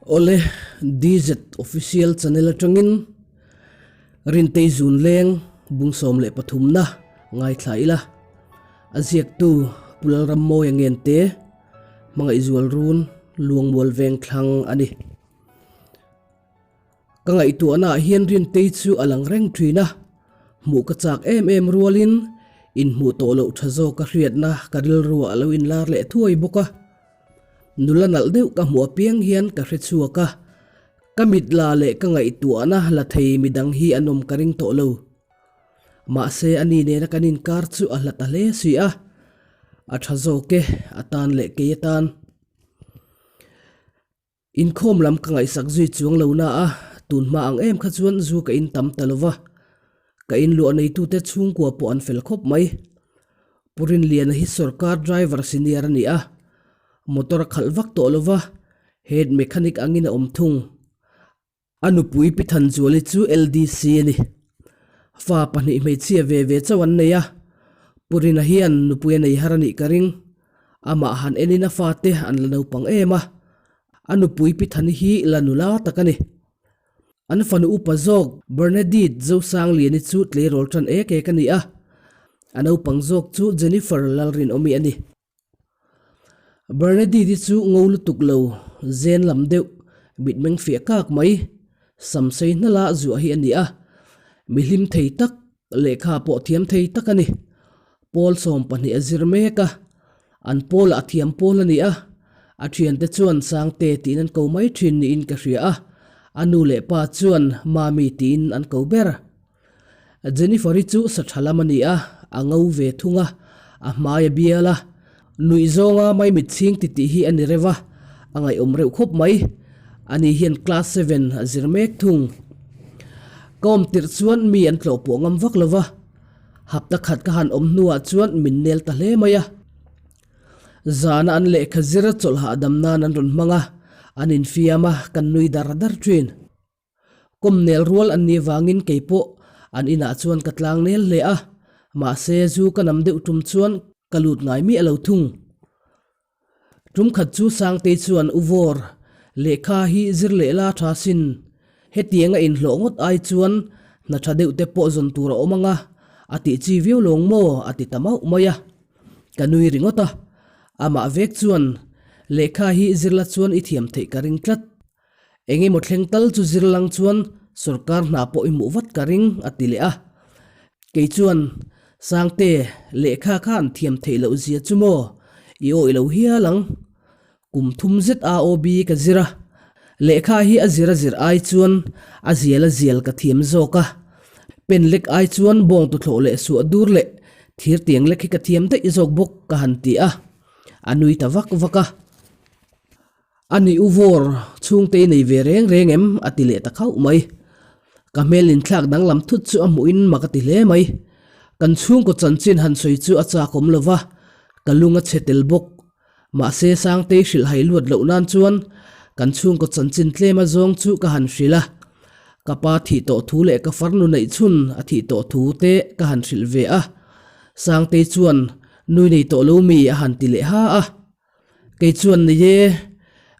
Awle, DZ Official Channel atangin Rintei Zun Leng bung 13 na ngaithla ila. A ziaktu Pu Lalrammawia Ngente, Hmangaihzual Run, Luangmual Vengthlang a ni. Ka ngaihtuahnaah hian Rintei chu a lang reng thin a, hmuh ka chak em em rualin inhmuh tawh loh tha zawk ka hriatna ka rilruah a lo inlar leh thuai bawk a. Nula nalh deuh ka hmuh apiang hian ka hre chhuak a, ka mit la leh ka ngaihtuahna la thei midang hi an awm ka ring tawh lo. Mahse ani nena kan inkar chu a hla ta hle si a, a tha zawk e, a tan leh kei atan. Inkhawm lam ka ngaihsak zui chuang lo na a, tun hma ang em kha chuan zu ka in tam ta lo va. Ka in luah neitute chhungkua pawh an fel khawp mai. Pu Rinliana hi sorkar driver senior a ni a, motor a khalh vak tawh lo va, head mechanic angin a awm thung. A nupui Pi Thanzuali chu LDC a ni. Fa pahnih hmeichhia ve ve chauh an nei a, Pu Rina hian nupui a nei har a nih ka ring. Amah han enin a fate an la naupang em a, a nupui Pi Thani hi la nula tak a ni. An fanu upa zawk Bernadette Zosangliani chu tleirawl tan ek ek a ni a, a naupang zawk chu Jennifer Lalrinawmi a ni. Bernadette-i chu ngo lutuk lo, zen lam deuh, mitmeng fiah kak mai, sam sei hnala zuah hi a ni a. Mi hlim thei tak, lehkha pawh thiam thei tak a ni. Pawl 12 a zir mek a, an pawlah a thiam pawl a ni a. A thiante chuan Sangte tiin an ko mai thin niin ka hria a, a nu leh pa chuan Mami tiin an ko ber. Jennifer-i chu sa tha lam a ni a, a ngo ve thung a, a hmai a bial a, nuih zawnga maimit chhing ti tih hi a ni reuh a, a ngaihawm reuh khawp mai. Ani hian class seven a zir mek thung. Ka awm tirh chuan mi an tlawh pawh ngam vak lo va, hapta khat ka han awm hnuah chuan min nel ta hle mai a. Zana an lehkha zir chawlh hahdam nan an rawn hmang a, an infiam a, kan nui dar dar thin. Kawmnel rual an nih vangin kei pawh an inah chuan ka tlang nel hle a, mahse zu ka nam deuh tum chuan ka lut ngai miah lo thung. Tum khat chu Sangtei chuan U Vawr, lehkha hi zir leh la tha sin, hetiang a inhlawh ngawt ai chuan hna tha deuh te pawh zawn tur a awm ang a, a tih chi viau lawng maw a ti ta mauh mai a. Ka nui ringawt a, amah vek chuan lehkha hi zir la chuan i thiam theih ka ring tlat. Eng emaw thleng tal chu zir lang chuan sorkar hna pawh i hmuh vat ka ring, a ti leh a. Kei chuan, Sangte, lehkha kha an thiam theih loh zia chu maw? I awih lo hial ang. Kum thum zet AOB ka zir a, lehkha hi a zir a zir ai chuan a zial a zial ka thiam zawk a. Pen lek ai chuan bawng tuthlawh leh suah dur leh thir tiang lek hi ka thiam daih zawk bawk ka han ti a, a nui ta vak vak a. A nih u Vawr, chhungte i nei ve reng reng em? a ti leh ta khauh mai. Ka hmel inthlak danglam thut chu a hmuhin mak a ti hle mai. Kan chhungkaw chanchin han sawi chu a chak awm lo va, ka lung a chhe tel bawk. Mahse Sangtei hrilh hai luat loh nan chuan kan chhungkaw chanchin tlem a zawng chu ka han hrilh a. Ka pa thih tawh thu leh ka farnu neih chhun a thih tawh thu te ka han hrilh ve a. Sangtei chuan nui nei tawh lo mi a han ti leh ha a. Kei chuan nei e,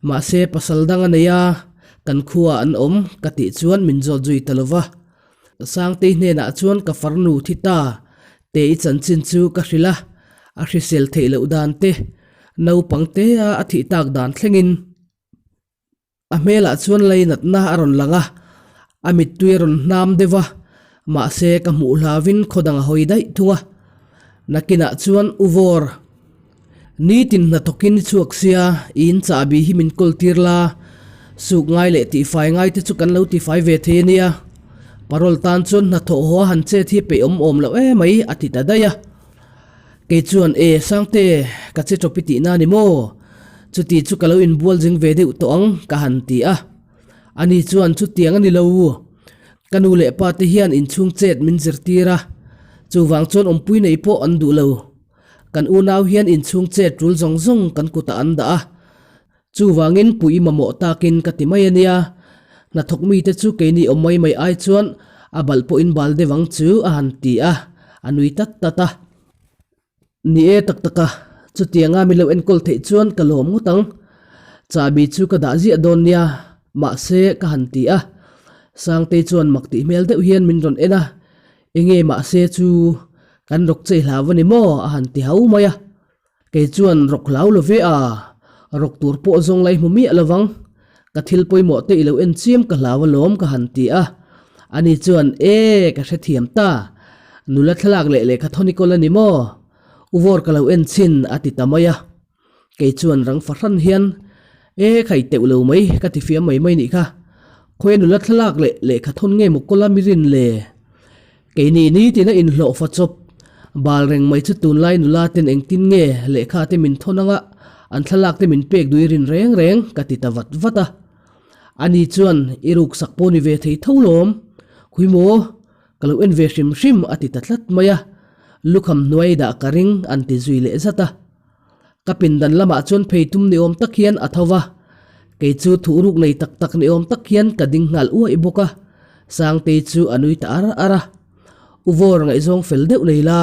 mahse pasal dang a nei a, kan khuaah an awm ka tih chuan min zawt zui ta lo va. Sangtei hnenah chuan ka farnu thi ta, te i chanchin chu ka hrilh a, a hrisel theih loh dan te, naupang tea a thih tak dan thlengin. A hmelah chuan leinatna a rawn lang a, a mittui a rawn hnam deuh a, mahse ka hmuh hlauvin khaw dang a hawi daih thung a. Nakinah chuan U Vawr, nitin hnathawkin i chhuak sia, i in chahbi hi min kawl tir la, suk ngai leh tihfai ngai te chu kan lo tifai ve thei a nia. Parole tan chuan hnathawh haw a han chet hi peih awm awm loh emai a ti ta daih a. Kei chuan, E, Sangte, ka che tawp i tihna a ni maw? Chuti chu ka lo inbual zing ve deuh tawh ang, ka han ti a. Ani chuan, Chutiang a ni lo. Ka nu leh pa te hian inchhung chet min zirtir a, chuvang chuan awmpui nei pawh an duh lo. Kan unau hian inchhung chet tul zawng zawng kan kutah an dah a. Chuvangin pui mamawh takin ka ti mai a nia. Hnathawk mite chu keini awm mai mai ai chuan a balh pawhin bal deuh ang chu a han ti a, a nui tat tat a. Ni e tak tak a, chutianga min lo enkawl theih chuan ka lawm ngawt ang. Chahbi chu ka dah ziah dawn nia. Mahse, ka han ti a. Sangtei chuan mak tih hmel deuh hian min rawn en a, Enge mahse chu kan rawk chei hlau a ni maw? a han ti hau mai a. Kei chuan rawk hlau lo ve a, rawk tur pawh zawng lai hmu miah lo vang. Ka thil pawimawh te i lo en chiam ka hlau alawm ka han ti a. Ani chuan, E, ka hrethiam ta. Nula thlalak leh lehkha thawn i kawl a ni maw? U vawr ka lo en chhin a ti ta mai a. Kei chuan rang fahran hian, E, khai teuh lo mai, ka ti fiam mai mai nih kha. Khawi a nula thlalak leh lehkha thawn nge maw kawla mi rin le? Keini nitin a inhlawh fa chawp bal reng mai chu tunlai nula ten engtin nge lehkha te min thawn anga an thlalak te min pek dui rin reng reng ka ti ta vat vat a. Ani chuan i ruksak pawh ni ve thei tho lawm, khui maw? Ka lo en ve hrim hrim a ti ta tlat mai a, lukham hnuai dah ka ring an ti zui leh zat a. Ka pindan lamah chuan phei tum ni awm tak hian a tho va, kei chu thuhruk nei tak tak ni awm tak hian ka ding nghal uaih bawk a, Sangtei chu a nui ta ar ar a. U Vawr ngaihzawng fel deuh nei la,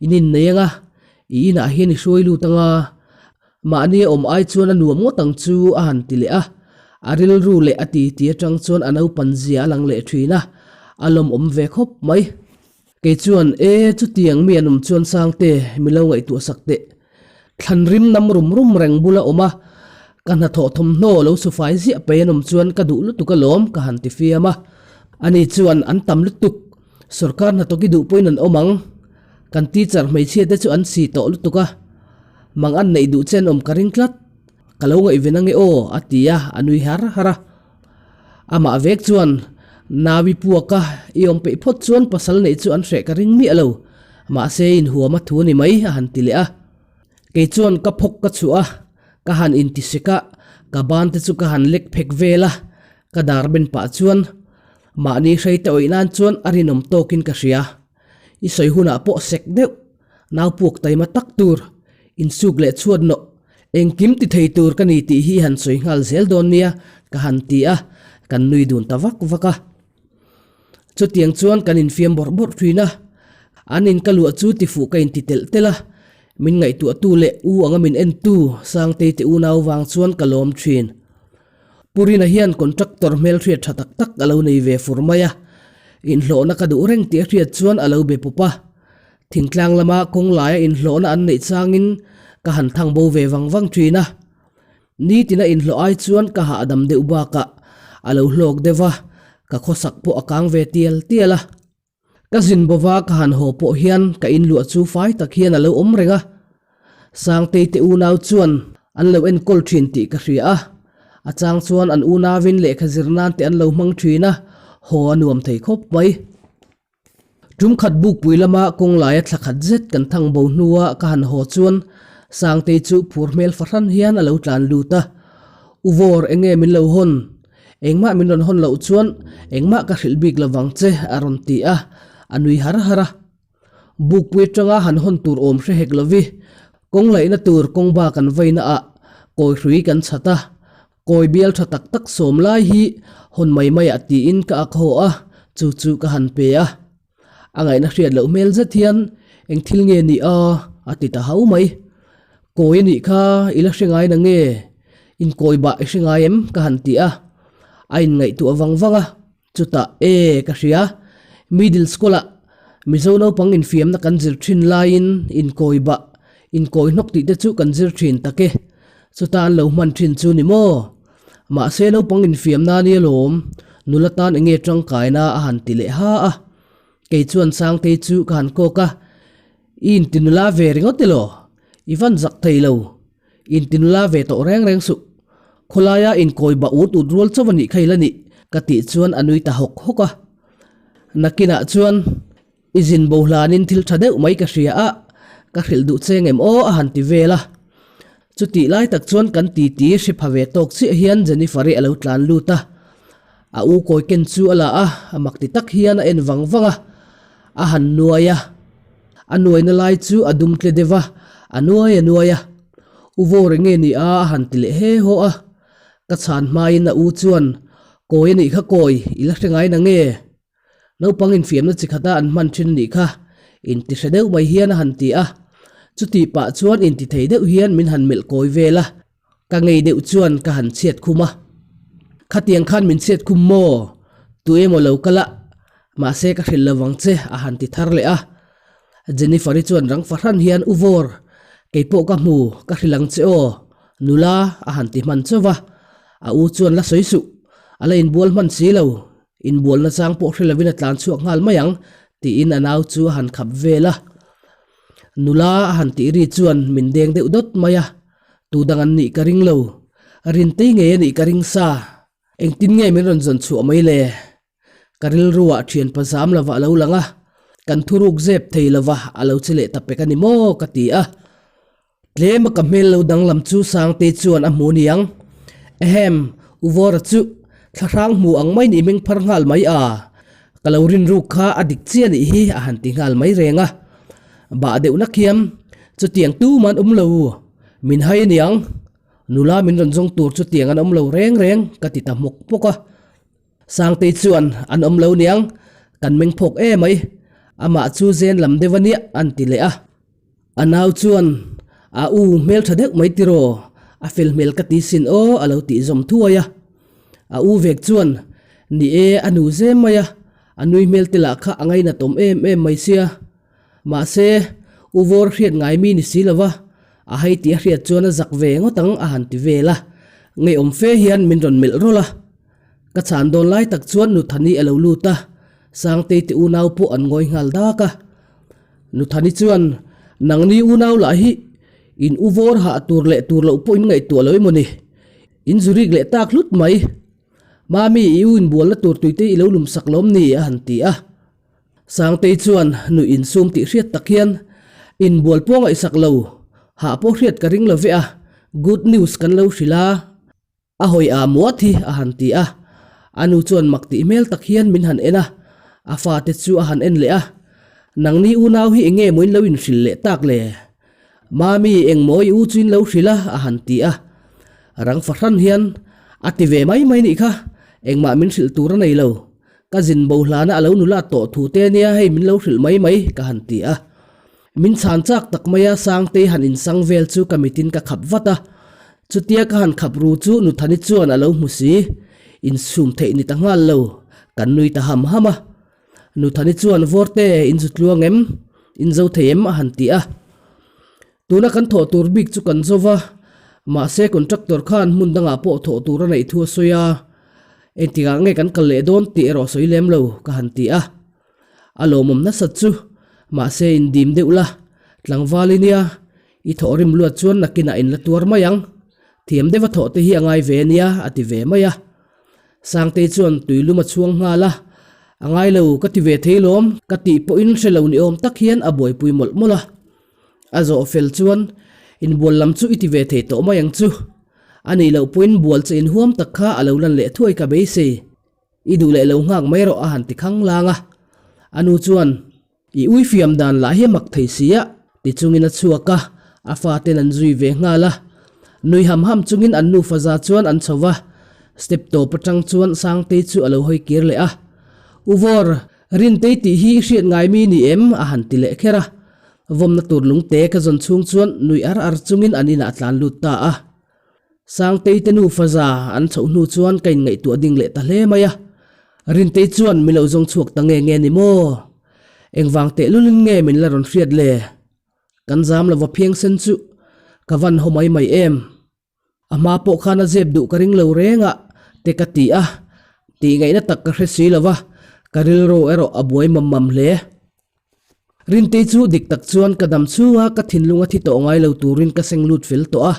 in innei anga, i inah hian i hruai lut anga, mahni a awm ai chuan a nuam ngawt ang chu a han ti leh a, a rilru leh a titi atang chuan a naupan zia a lang leh thin a, a lawmawm ve khawp mai. Kei chuan, E, chutiang mi an awm chuan Sangte, mi lo ngaihtuah sak teh. Thlan rim nam rum rum reng bula awm a, ka hnathawh thawmhnaw lo sufai ziah pei an awm chuan ka duh lutuk alawm ka han ti fiam a. Ani chuan, An tam lutuk, sorkar hnathawk i duh pawhin an awm ang. Kan teacher hmeichhia te chu an si tawh lutuk a, mang an neih duh che an awm ka ring tlat. Ka lo ngaihven ange aw, a ti a, a nui har har a. Amah vek chuan, Nawi puaka i awm peih phawt chuan pasal neih chu an hreh ka ring miah lo, mahse inhuam a thu a ni mai, a han ti leh a. Kei chuan ka phawk ka chhuah a, ka han intisek a, ka ban te chu ka han lek phek vel a, ka dar ben pah chuan mahni hrei te awih nan chuan a rinawm tawkin ka hria. I sawi hunah pawh sek deuh, nau puak taima tak tur, insuk leh chhuat nawh, engkim ti thei tur ka ni tih hi i han sawi nghal zel dawn nia ka han ti a, kan nui dun ta vak vak a. Chutiang chuan kan infiam bawrh bawrh thin a, an in ka luah chu tifuh ka inti telh telh a, min ngaihtuahtu leh u anga min entu Sangtei te unau vang chuan ka lawm thin. Pu Rina hian contractor hmelhriat tha tak tak a lo nei ve fur mai a, inhlawhna ka duh reng tih a hriat chuan a lo be pawp a. Thingtlang lama kawng laia inhlawhna an neih changin ka han thang bo ve vang vang thin a. Nitina inhlawh ai chuan ka hahdam deuh bakah a lo hlawk deuh a, ka khawsak pawh a kang ve tial tial a. Ka zin bova ka han haw pawh hian ka inluah chu fai tak hian a lo awm reng a. Sangtei te unau chuan an lo enkawl thin tih ka hria a, a chang chuan an unauin lehkha zir nan te an lo hmang thin a, haw a nuam thei khawp mai. Tum khat bukpui lama kawng laia thla khat zet kan thang bo hnua ka han haw chuan Sangtei chu phur hmel fahran hian a lo tlan lut a, U Vawr enge min lo hawn? Engmah min rawn hawn loh chuan engmah ka hrilh bik lovang che a rawn ti a, a nui har har a. Bukpui atanga han hawn tur awm hre hek lovi, kawng laihna tur kawng ba kan vaina ah kawi hrui kan chhat a, kawi bial tha tak tak sawm lai hi hawn mai mai ah tiin ka ak haw a, chu chu ka han pe a. A ngaihna hriat loh hmel zet hian eng thil nge ni a? a ti ta hau mai. Kawi a nih kha i la hre ngai na nge? Inkawi bah i hre ngai em? ka han ti a. A inngaihtuah vang vang a, chutah e ka hria. Middle school ah Mizo naupang infiamna kan zir thin laiin inkawi bah, inkawi hnawk tih te chu kan zir thin tak e. Chuta an lo hman thin chu ni maw? Mahse naupang infiamna nia lawm, nula tan enge tangkaina a han ti leh ha a. Kei chuan Sangtei chu ka han kawk a, I inti nula ve ringawt elaw? I van zak thei lo. Inti nula ve tawh reng reng suh. Khawlaia inkawi bah ut ut rual chauh a nih kha ila nih, ka tih chuan a nui ta hawk hawk a. Nakinah chuan I zin bo hlanin thil tha deuh mai ka hria a, ka hrilh duh che ngem aw a han ti vel a. Chutih lai tak chuan kan titi hre pha ve tawk chiah hian Jennifer-i a lo tlan lut a. A u kawi ken chu a la a, a mak ti tak hian a en vang vang a, a han nuai a. A nuaina lai chu a dum tle deuh a, a nuai a nuai a. U Vawr enge ni a a han ti leh he haw a. Ka chhan hmain a u chuan, Kawi a nih kha kawi, i la hre ngai na nge? Naupang infiamna chi khata an hman thin a nih kha, inti hre deuh mai hian a han ti a. Chutih pah chuan inti thei deuh hian min han melh kawi vel a, ka ngei deuh chuan ka han chhiat khum a. Khatiang khan min chhiat khum maw? Tu emaw lo kal a, mahse ka hrilh lo vang che a han ti thar leh a. Jennifer-i chuan rang fahran hian U Vawr, kei pawh ka hmu, ka hrilh ang che aw, nula a han ti hman chauh va. A u chuan la sawi suh, a la inbual hman si lo, inbualna chang pawh hre lovin a tlan chhuak nghal mai ang tiin a nau chu a han khap vel a. Nula a han tih ri chuan min deng deuh dawt mai a, tu dang an nih ka ring lo, Rintei ngei a nih ka ring sa, engtin nge min rawn zawn chhuah mai le? Ka rilruah thian pazam lova a lo lang a, kan thuruk zep thei lova a lo che leh ta pek a ni maw ka ti a. Tlema ka hmel lo danglam chu Sangtei chuan a hmu niang. Ehem, U Vawra chu thlahrang hmu ang mai nih meng phar nghal mai a, ka lo rinruk kha a dik chiah nih hi a han ti nghal mai reng a. Bah deuh nak hian chutiang tuman awm lo, min hai aniang, nula min rawn zawng tur chutiang an awm lo reng reng ka ti ta hmawk hmawk a. Sangtei chuan an awm lo niang, kan meng phawk e mai, amah chu zen lam deuh a nia an ti leh a. A nau chuan a u hmel tha deuh mai tiraw, a fel hmel ka ti sin aw a lo tih zawm thuai a. A u vek chuan ni e a nu zem mai a, a nui hmel te lah kha a ngainat awm em em mai sia. Mahse, u vawr hriat ngai mi ni si lova, a hei tih a hriat chuan a zak ve ngawt ang a han ti vel a, ngeiawm fe hian min rawn melh rawlh a. Ka chhan dawn lai tak chuan Nuthani a lo lut a, Sangtei te unau pawh an ngawi nghal dak a. Nuthani chuan, Nangni unau lah hi in u vawr hah tur leh tur loh pawh in ngaihtuah lo emaw ni? In zu rik leh tak hlut mai. Mami, i u inbualna tur tuite i lo lum sak lawm ni? a han ti a. Sangtei chuan nuih insum tih hriat tak hian, Inbual pawh ngaihsak lo, hah pawh hriat ka ring lo ve a, good news kan lo hrilh a. A hawi a muat hi a han ti a, a nu chuan mak tih hmel tak hian min han en a, a fate chu a han en leh a, Nangni unau hi enge maw in lo inhrilh leh tak le? Mami, engmaw i u chu in lo hrilh a? a han ti a, rang fahran hian a ti ve mai mai nih kha, engmah min hrilh tur a nei lo, ka zin bo hlana a lo nulat tawh thu te nia hei min lo hrilh mai mai ka han ti a. Min chhan chak tak mai a, Sangtei han insang vel chu ka mitin ka khap vat a. Chutia ka han khap ru chu Nuthani chuan a lo hmu si. Insum theih ni ta nghal lo, kan nui ta ham ham a. Nuthani chuan Vawrte, in zu tluang em? In zo thei em? a han ti a. Tuna kan thawh tur bik chu kan zo va, mahse contractor khan hmun dangah pawh thawh tur a neih thu a sawi a. Engtikah nge kan kal leh dawn tih erawh sawi lem lo, ka han ti a. A lawmawm nasat chu, mahse indim deuh la, tlangval i nia, i thawh rim luat chuan nakinah in la tuar mai ang, thiam deuha thawh te hi a ngai ve nia a ti ve mai a. Sangtei chuan tuilum a chhuang nghal a, a ngai lo ka ti ve thei lawm ka tih pawhin hre lo ni awm tak hian a buaipui mawlh mawlh a. A zawh fel chuan inbual lam chu i ti ve thei tawh mai ang chu, a nih loh pawhin bual che inhuam tak kha a lo lan leh thuai ka beisei. I duh leh lo nghak mai rawh a han ti khang lang a. A nu chuan, I ui fiam dan lah hi a mak thei si a, ti chungin a chhuak a, a faten an zui ve nghal a. Nui ham ham chungin an nufa za chuan an chho va, step tawp atang chuan Sangtei chu a lo hawi kir leh a. U Vawr, Rintei tih hi i hriat ngai mi ni em? a han ti leh kher a. Vawmna tur lungte ka zawn chhung chuan nui ar ar chungin an inah a tlan lut ta a. Sangtei te nufa za an chhoh hnu chuan ka inngaihtuah ding leh ta hle mai a, Rintei chuan min lo zawng chhuak ta nge nge ni maw? Engvang tehlulin nge min la rawn hriat le? Kan zam lova phiang sen chu ka van haw mai mai em? A hma pawh khan a zep duh ka ring lo reng a te ka ti a, tih ngaihna tak ka hre si lova, ka rilru erawh a buai mam mam hle. Rintei chu dik tak chuan ka dam chhunga ka thinlung a thi tawh ngai lo turin ka seng lut fel tawh a.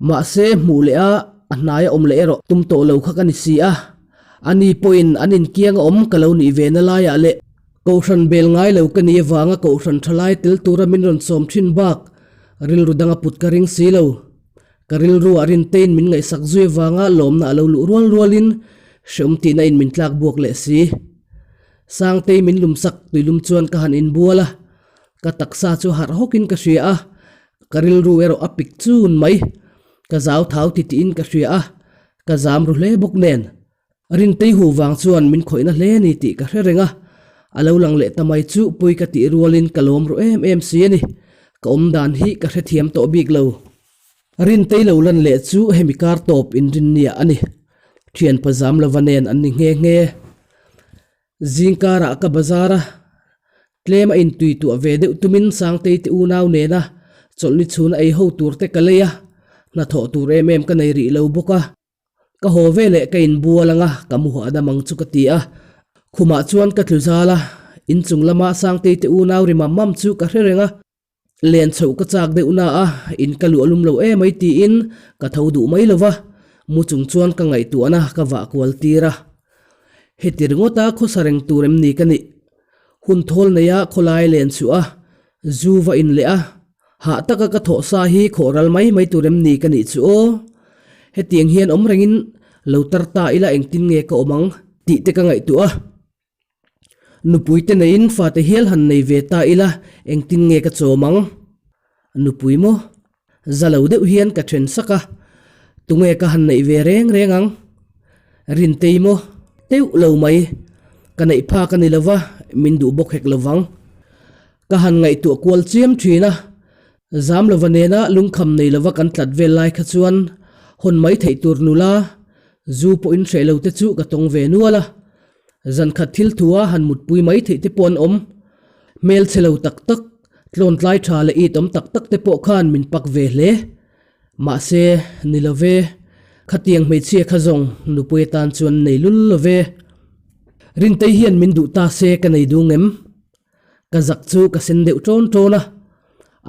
Mahse hmuh leh a, a hnaia awm leh erawh tum tawh lo kha ka ni si a. Ani pawhin an inkiang a awm ka lo nih ve na laiah leh Kohhran bel ngai lo ka nih avanga Kohhran thalai tel tura min rawn sawm thin bak rilru dang a put ka ring si lo. Ka rilruah Rinteiin min ngaihsak zui avanga lawmna a lo luh rual rualin hreawm tihna in min tlak buak leh si. Sangtei min lumsak tuilum chuan ka han inbual a, ka taksa chu harh hawkin ka hria a, ka rilru erawh a pik chun mai. Ka zau thau ti tiin ka hria a, ka zam ru hle bawk nen. Rintei hu vang chuan min khawihna hle ni tih ka hre reng a, a lo lang leh ta mai chu pawi ka tih rualin ka lawm ru em em si a ni. Ka awm dan hi ka hrethiam tawh bik lo. Rintei lo lan leh chu hemi kar tawp inrinnia a ni. Thianpa Zamlova nen an ni nghe nghe. Zingkarah ka bazar a, tlem a intui tuah ve deuh tumin Sangtei te unau nena chawlhni chhuna ei ho tur te ka lei a, hnathawh tur em em ka nei rih lo bawk a. Ka haw ve leh ka inbual anga ka mu hahdam ang chu ka ti a, khumah chuan ka tlu zal a, inchung lama Sangtei te unau ri mam mam chu ka hre reng a. Len chhoh ka chak deuh na a, in ka luah lum lo emai tiin ka tho duh mai lo va, mu chung chuan ka ngaihtuahna ka vah kual tir a. Heti ringawta khawsa reng tur em ni ka nih? Hun thawl neia khawlai len chhuah a, zu va in leh a, hah taka ka thawh sa hi khawh ral mai mai tur em ni ka nih chu aw? Hetiang hian awm rengin lo tar ta ila engtin nge ka awm ang tih te ka ngaihtuah a. Nupui te neiin fate hial han nei ve ta ila engtin nge ka chawm ang? Nupui maw? Za lo deuh hian ka then sak a, tunge ka han neih ve reng reng ang? Rintei maw? Teuh lo mai, ka neih phak a ni lo va, min duh bawk hek lo vang. Ka han ngaihtuah kual chiam thin a, zam lova nena lungkham nei lova kan tlat vel lai kha chuan hawn mai theih tur nula, zu pawhin hreh lo te chu ka tawng ve nual a. Zan khat thil thua han mutpui mai theih te pawh an awm. Hmel chhe lo tak tak, tlawn tlai tha leh it awm tak tak te pawh khan min pak ve hle. Mahse, ni lo ve. Khatiang hmeichhia kha zawng nupui atan chuan nei lul lo ve. Rintei hian min duh ta se ka nei dung em? Ka zak chu ka sen deuh ṭawn ṭawn a,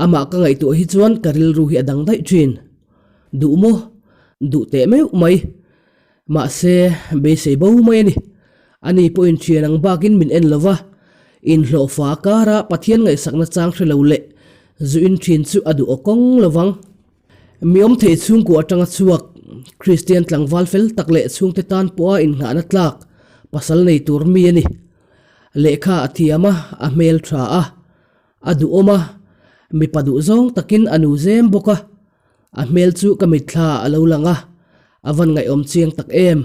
amah ka ngaihtuah hi chuan ka rilru hi a dang daih ṭhin. Duh maw? Duh teh meuh mai. Mahse, beisei bo mai a ni. Ani pawhin ṭhian ang bakin min en lo va, inhlawhfa kara Pathian ngaihsakna chang hre lo leh zu in ṭhin chu a duh aw kawng lo vang. Mi awm thei chhungkua aṭanga chhuak, Kristian tlangval fel tak leh chhungte tan pawha innghahna tlak pasal nei tur mi a ni. Lehkha a thiam a, a hmel tha a, a duhawm a, mipa duh zawng takin a nu zem bawk a, a hmel chu ka mitthla a lo lang a, a van ngaihawm chiang tak em.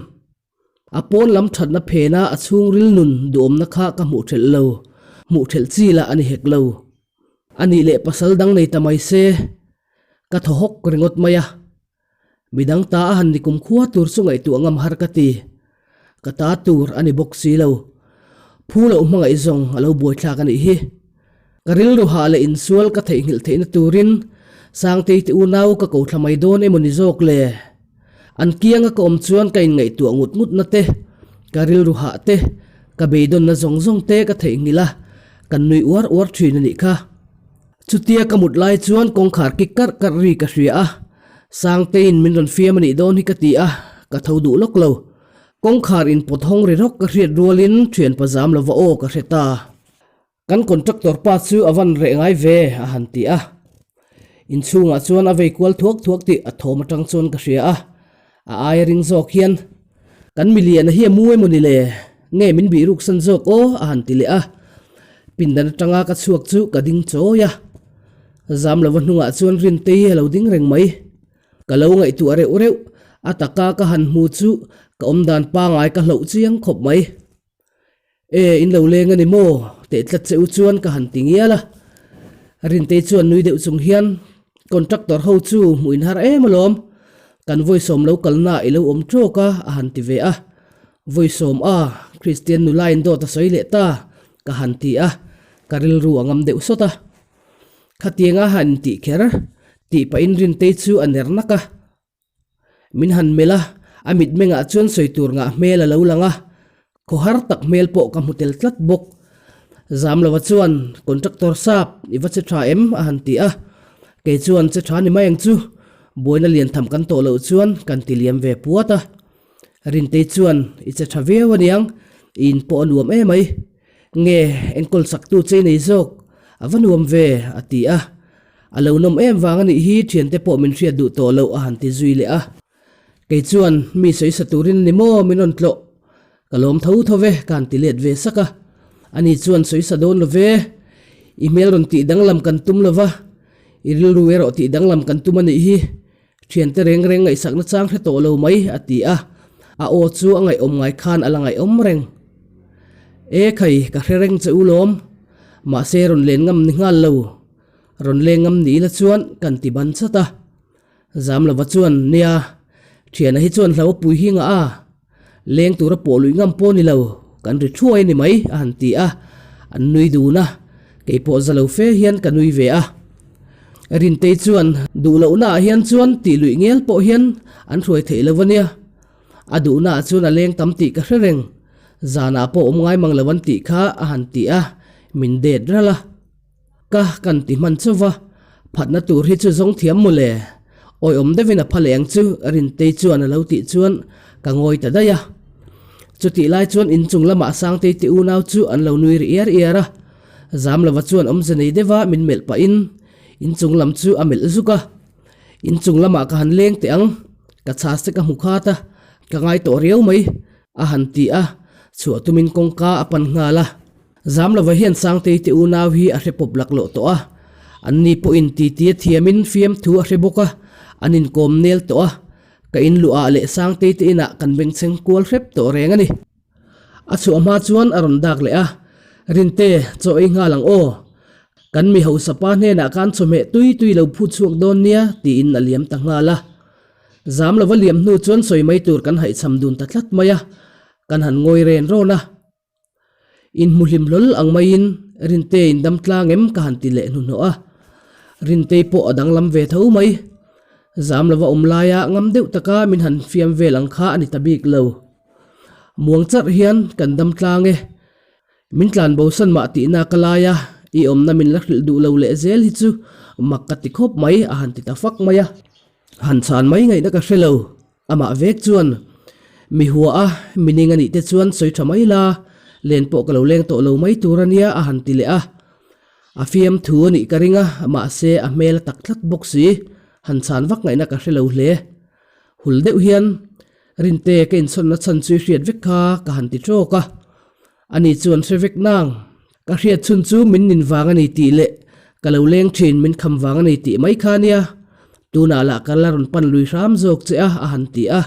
A pawn lam thatna phena a chhungril nun duhawmna kha ka hmuh thelh lo, hmuh thelh chi lah a ni hek lo. A nih leh pasal dang nei ta mai se, ka thaw hawk ringawt mai a. Midang ta a han ni kum khua tur chu ngaihtuah ngam har ka ti. Ka ta tur a ni bawk si lo. Phu loh hmangaih zawng a lo buaithlak a nih hi. Ka rilru hah leh insual ka theihnghilh theihna turin Sangtei te unau ka ko thla mai dawn emaw ni zawk le? An kianga ka awm chuan ka inngaihtuah ngut ngutna te, ka rilru hah te, ka beidawnna zawng zawng te ka theihnghilh a, kan nui uar uar thin a nih kha. Chutia ka mut lai chuan kawngkhar kik karh karh ri ka hria a, Sangteiin min rawn fiam a nih dawn hi ka ti a, ka tho duh lawk lo. Kawngkhar in pawt hawng ri rawk ka hriat rualin thianpa zam lova aw ka hre ta. Kan contractor pa chu a van reh ngai ve a han ti a. Inchhungah chuan a vei kual thuak thuak tih a thawm atang chuan ka hria a, a aia ring zawk hian Kan miliana hi a mu emaw ni le? Nge min bih ruk san zawk aw? a han ti leh a. Pindan atanga ka chhuak chu ka ding chawi a. Zam lova hnungah chuan Rintei a lo ding reng mai. Ka lo ngaihtuah reuh reuh, a taka ka han hmu chu ka awmdan pangai ka hloh chiang khawp mai. E, in lo leng a ni maw? Teh tlat che u chuan ka han ti ngial a. Rintei chuan nui deuh chung hian, Contractor ho chu hmuh in har em alawm, kan vawisawm lo kalna i lo awm tawk a, a han ti ve a. Vawisawm a, Kristian nula in dawt a sawi leh ta, ka han ti a, ka rilru a ngam deuh sawt a. Khatianga han intih kher, tih pahin Rintei chu a ner nak a. Min han melh a, a mitmengah chuan sawi tur ngah hmel a lo lang a, khawhar tak hmel pawh ka hmu tel tlat bawk. Zamlova chuan, Contractor sap, i va che tha em? a han ti a. Kei chuan, Che tha ni mai ang chu, buaina lian tham kan tawh loh chuan kan ti liam ve puat a. Rintei chuan, I che tha viau aniang, i in pawh a nuam emai. Nge, enkawl saktu che i nei zawk, a va nuam ve, a ti a. A lo nawm em vang a nih hi thiante pawh min hriat duh tawh loh a han ti zui leh a. Kei chuan mi sawi sa turin a ni maw min rawn tlawh. Ka lawm tho tho ve ka han ti let ve sak a. Ani chuan sawi sa dawn lo ve. I hmel rawn tih danglam kan tum lo va, i rilru erawh tih danglam kan tum a nih hi. Thiante reng reng ngaihsakna chang hre tawh lo mai a ti a. A aw chu a ngaihawm ngai khan a la ngaihawm reng. E khai, ka hre reng che u lawm. Mahse rawn len ngam ni nghal lo. Rawn leng ngam ni ila chuan kan ti ban chat a. Zamlova chuan, Nia, thiana hi chuan hlo a pui hi ngah a. Leng tura pawh luih ngam pawh ni lo, kan ri thuai a ni mai, a han ti a, an nui dun a, kei pawh za lo fe hian ka nui ve a. Rintei chuan, Duh lohnaah hian chuan tih luih ngel pawh hian an hruai theih lo a nia. A duhnaah chuan a leng tam tih ka hre reng, zanah pawh awm ngai mang lo an tih kha, a han ti a, min det ral a. Ka kan ti hman chauh va, phatna tur hi chu zawng thiam maw le? Awiawm deuhin a pha leh ang chu, Rintei chuan a lo tih chuan ka ngawi ta daih a. Chutih lai chuan inchung lamah Sangtei te unau chu an lo nui ri iar iar a. Zamlova chuan awmze nei deuha min melh pahin inchung lam chu a melh zuk a. Inchung lamah ka han leng teh ang, ka chhas te ka hmu khat a, ka ngai tawh riau mai, a han ti a, chhuah tumin kawngka a pan nghal a. Zamlova hian Sangtei te unau hi a hre pawp laklawh tawh a, anni pawhin titi a thiamin fiamthu a hre bawk a, an inkawm nel tawh a, ka inluah leh Sangtei te inah kan bengchheng kual hrep tawh reng a ni. A chhuah hma chuan a rawn dak leh a, Rinte, chaw ei nghal ang aw. Kan mi hausa pa hnenah khan chawhmeh tui tui lo phut chhuak dawn nia, tiin a liam ta nghal a. Zamlova liam hnu chuan sawi mai tur kan haihchham dun ta tlat mai a, kan han ngawi ren rawn a. Inhmu hlim hlawl ang maiin Rintei in dam tlang em ka han ti leh hnuhnawh a. Rintei pawh a danglam ve tho mai. Zam lova awm laia ngam deuh taka min han fiam vel ang kha a ni ta bik lo. Muang charh hian kan dam tlang e. Min tlan bosan mah tihna ka lai a, i awmna min la hrilh duh lo leh zel hi chu mak ka ti khawp mai a han ti ta fak mai a. Han chhan mai ngaihna ka hre lo. Amah vek chuan, Mi hua a, mi ning a nih te chuan sawi tha mai la, len pawh ka lo leng tawh lo mai tur a nia a han ti leh a. A fiam thu a nih ka ring a, mahse a hmel a tak tlat bawk si, han chhan vak ngaihna ka hre lo hle. Hul deuh hian, Rinte ka inchhawnna chhan chu i hriat vek kha ka han ti tawk a. Ani chuan hre vek nang. Ka hriat chhun chu min nin vang a ni tih leh ka lo leng thin min kham vang a ni tih mai kha nia. Tunah lah ka la rawn pan lui hram zawk che a, a han ti a.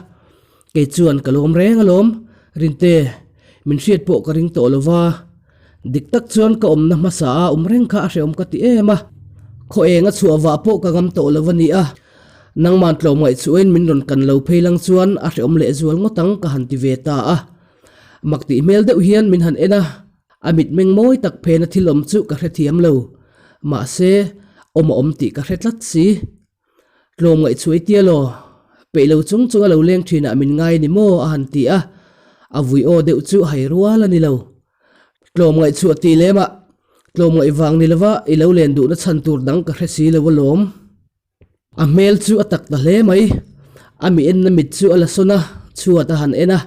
Kei chuan ka lawm reng alawm, Rinte, min hriat pawh ka ring tawh lo va. Dik tak chuan ka awmna hmasa a awm reng kha a hrehawm ka ti em a. Khaw eng a chhuah vah pawh ka ngam tawh lo a ni a. Nangman tlawmngaih chuain min rawn kan lo phei lang chuan a hrehawm lehzual ngawt ang ka han ti ve ta a. Mak tih hmel deuh hian min han en a, a mitmeng mawi tak phena thil awm chu ka hrethiam lo. Mahse, awm a awm tih ka hre tlat si. Tlawm ngaihchhuah i tia law, peih lo chung chung a lo leng thinah min ngai a ni maw a han ti a, a vui aw deuh chu hai rual a ni lo. Tlawm ngaihchhuah tih lemah, tlawm ngaih vang ni lova i lo len duhna chhan tur dang ka hre si lo alawm. A hmel chu a tak ta hle mai. A mi enna mit chu a la sawn a, chhuat a han en a,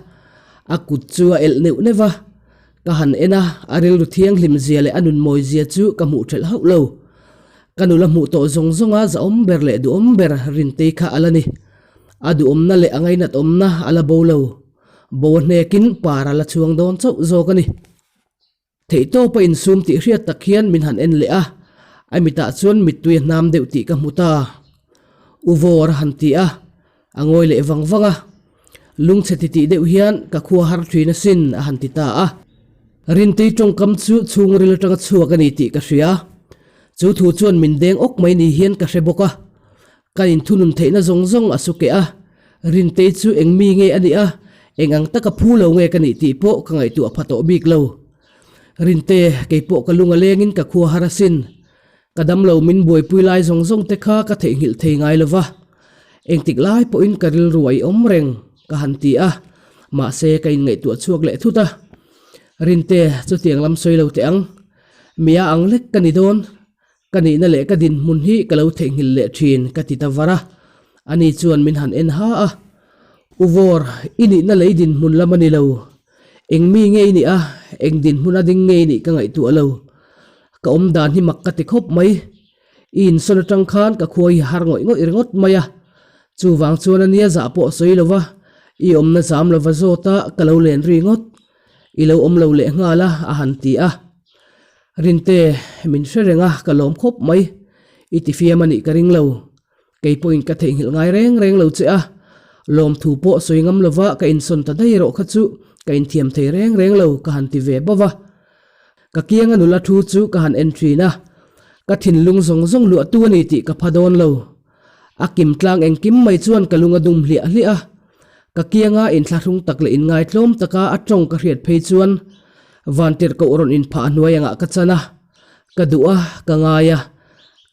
a kut chu a elh neuh neuh va. Ka han en a, a rilru thianghlim zia leh a nun mawi zia chu ka hmuh thelh hauh lo. Ka nula hmuh tawh zawng zawnga zahawm ber leh duhawm ber Rintei kha a la ni. A duhawmna leh a ngainat awmna a la bo lo. Bo a hnekin par a la chhuang dawn chauh zawk a ni. Theihtawp a insum tih hriat tak hian min han en leh a, a mitah chuan mittui a hnam deuh tih ka hmu ta. U Vawr a han ti a, a ngawi leh vang vang a. Lungchhe titih deuh hian ka khua har thin asin a han ti ta a. Rintei tawngkam chu chhungril atanga chhuak a ni tih ka hria. Chu thu chuan min deng awk mai ni hian ka hre bawk a. Ka inthunun theihna zawng zawng a su keh a, Rintei chu eng mi nge a nih a, eng ang taka phu lo nge ka nih tih pawh ka ngaihtuah pha tawh bik lo. Rinte, kei pawh ka lung a lengin ka khua har asin. Ka damlo min buaipui lai zawng zawng te kha ka theihnghilh thei ngai lo va. Engtik lai pawhin ka rilru a i awm reng, ka han ti a, mahse ka inngaihtuah chhuak leh thut a. Rinte, chutiang lam sawi lo teh ang. Mi a ang lek ka ni dawn. Ka nihna leh ka dinhmun hi ka lo theihnghilh leh thin ka ti ta var a, ani chuan min han en ha a. U Vawr, i nihna leh i dinhmun lam a ni lo. Eng mi nge i nih a, eng dinhmun a ding nge i nih ka ngaihtuah lo. Ka awm dan hi mak ka ti khawp mai. I insawn atang khan ka khua hi har ngawih ngawih ringawt mai a. Chuvang chuan a nia zah pawh sawi lo va, i awmna zam lova zawt a ka lo len ri ngawt. I lo awm lo leh nghal a, a han ti a. Rinte, min hre reng a, ka lawm khawp mai. I ti fiam a nih ka ring lo. Kei pawhin ka theihnghilh ngai reng reng lo che a. Lawmthu pawh sawi ngam lova ka insawn ta daih erawh kha chu ka inthiam thei reng reng lo ka han ti ve bauh a. Ka kianga nula thu chu ka han en thin a. Ka thinlung zawng zawng luahtu a ni tih ka pha dawn lo. A kim tlang engkim mai chuan ka lung a dum hliah hliah a. Ka kianga inthlahrung tak leh inngaitlawm taka a tawng ka hriat phei chuan vantirhkoh rawn inphah hnuai angah ka chan a, ka duh a, ka ngai a,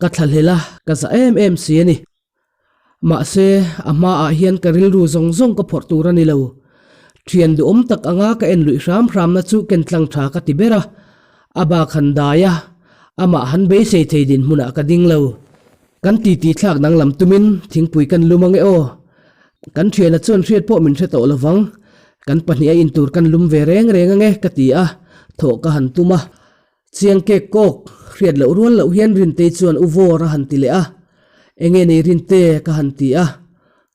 ka thlahlel a, ka za em em si a ni. Mahse, a hmaah hian ka rilru zawng zawng ka phawrh tur a ni lo. Thian duhawm tak anga ka en luih hram hramna chu ken tlang tha ka ti ber a, a bak han dai a, amah han beisei thei dinhmunah ka ding lo. Kan titi thlak danglam tumin thingpui kan lum ange aw. Kan thiana chuan hriat pawh min hre tawh lovang. Kan pahniha intur kan lum ve reng reng ange ka ti a, thawh ka han tum a. Chiang kek kawk, hriat loh rual loh hian Rintei chuan u vawr a han ti leh a. Enge nei Rinte ka han ti a.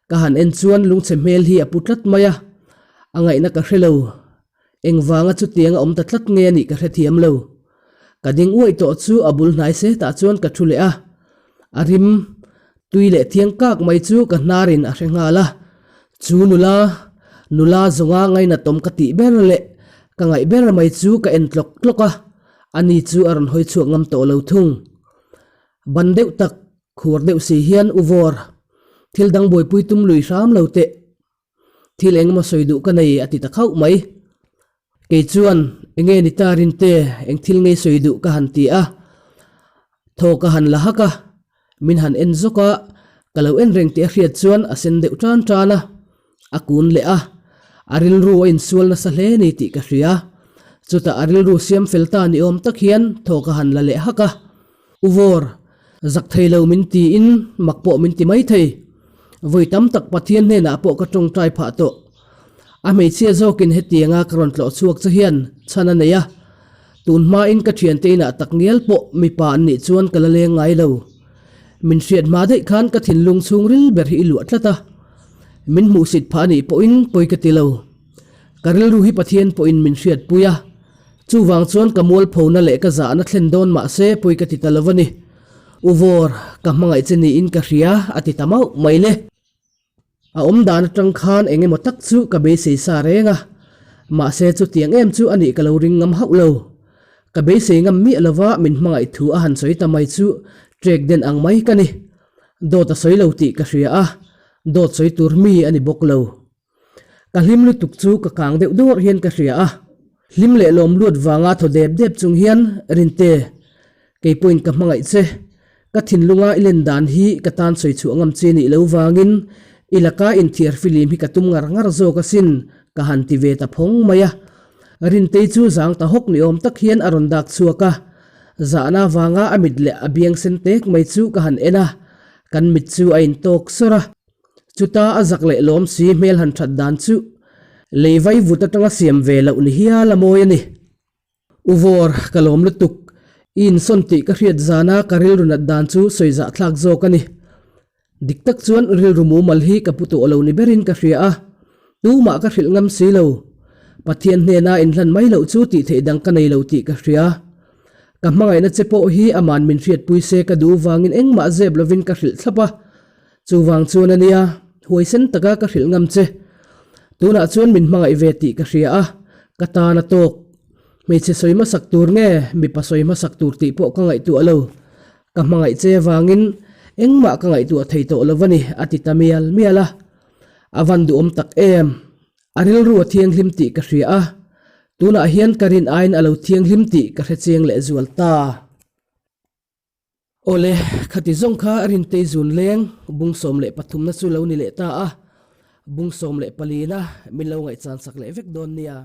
Ka han en chuan lungchhe hmel hi a pu tlat mai a. A ngaihna ka hre lo. Engvanga chutiang a awm ta tlat nge a nih ka hrethiam lo. Ka ding uaih tawh chu a bul hnai se tah chuan ka thu leh a. A rim tui leh thiang kak mai chu ka hnarin a hre nghal a. Chu nula, nula zawnga ngainatawm ka tih ber leh ka ngaih ber mai chu ka en tlawk tlawk a, ani chu a rawn hawi chhuak ngam tawh lo thung. Ban deuh tak, khur deuh si hian u vawr, thil dang buaipui tum lui hram lo teh. Thil engemaw sawi duh ka nei a ti ta khauh mai. Kei chuan enge ni ta Rinte, eng thil ngei sawi duh ka han ti a. Thaw ka han la hak a, min han en zawk a, ka lo en reng tih a hriat chuan a sen deuh tan tan a. A kun leh a, a rilru a insual nasa hle ni tih ka hria. Chutah a rilru siam fel ta ni awm tak hian thaw ka han la leh hak a. U Vawr, zak thei lo min tiin mak pawh min ti mai thei. Vawi tam tak Pathian hnenah pawh ka tawngtai phah tawh. A hmeichhia zawkin hetianga ka rawn tlawh chhuak che hian chhan a nei a. Tun hmain ka thiante inah tak ngial pawh mipa an nih chuan ka la leng ngai lo. Min hriat hma daih khan ka thinlung chhungril ber hi i luah tlat a. Min hmuhsit phah a nih pawhin pawi ka ti lo. Ka rilru hi Pathian pawhin min hriatpui a. Chuvang chuan ka mualphona leh ka zahna thlen dawn mah se pawi ka ti ta lo a ni. U Vawr, ka hmangaih che niin ka hria, a ti ta mauh mai le. A awm dan atang khan eng emaw tak chu ka beisei sa reng a, mahse chutiang em chu a nih ka lo ring ngam hauh lo. Ka beisei ngam miah lova min hmangaih thu a han sawi ta mai chu trek den ang mai ka ni. Dawt a sawi lo tih ka hria a, dawt sawi tur mi a ni bawk lo. Ka hlim lutuk chu ka kang deuh dawr hian ka hria a, hlim leh lawm luat vanga thaw dep dep chung hian Rinte, kei pawhin ka hmangaih che, ka thinlunga i len dan hi ka tan sawi chhuah ngam che nih lo vangin i laka inthiar filim hi ka tum ngar ngar zawk asin ka han ti ve ta phawng mai a. Rintei chu zang ta hawk ni awm tak hian a rawn dak chhuak a, zahna vanga a mit leh a biang sen tek mai chu ka han en a, kan mit chu a intawk sawr a. Chuta a zak leh lawm si hmel han that dan chu lei vai vut atanga siam ve loh ni hial a mawi a ni. U Vawr, ka lawm lutuk. I insawn tih ka hriat zana ka rilru nat dan chu sawi zah thlak zawk a ni. Dik tak chuan rilru mumal hi ka pu tawh lo ni berin ka hria a, tumah ka hrilh ngam si lo. Pathian hnena inhlan mai loh chu tih theih dang ka nei lo tih ka hria. Ka hmangaihna che pawh hi aman min hriatpui se ka duh vangin engmah zep lovin ka hrilh thlap a, Chuvang chuan a nia, huaisen taka ka hrilh ngam che. Tunah chuan min hmangaih ve tih ka hria a, ka tan a tawk. Hmeichhe sawi hmasak tur nge mipa sawi hmasak tur tih pawh ka ngaihtuah lo. Ka hmangaih che avangin engmah ka ngaihtuah thei tawh lo a ni, a ti ta mial mial a. A van duhawm tak em? A rilru a thianghlim tih ka hria a, tunah hian ka rin aiin a lo thianghlim tih ka hrechiang lehzual ta. Awle, khati zawng kha Rintei zun leng bung 13 na chu lo ni leh ta a, bung 14 na min lo ngaihchan sak leh vek dawn nia.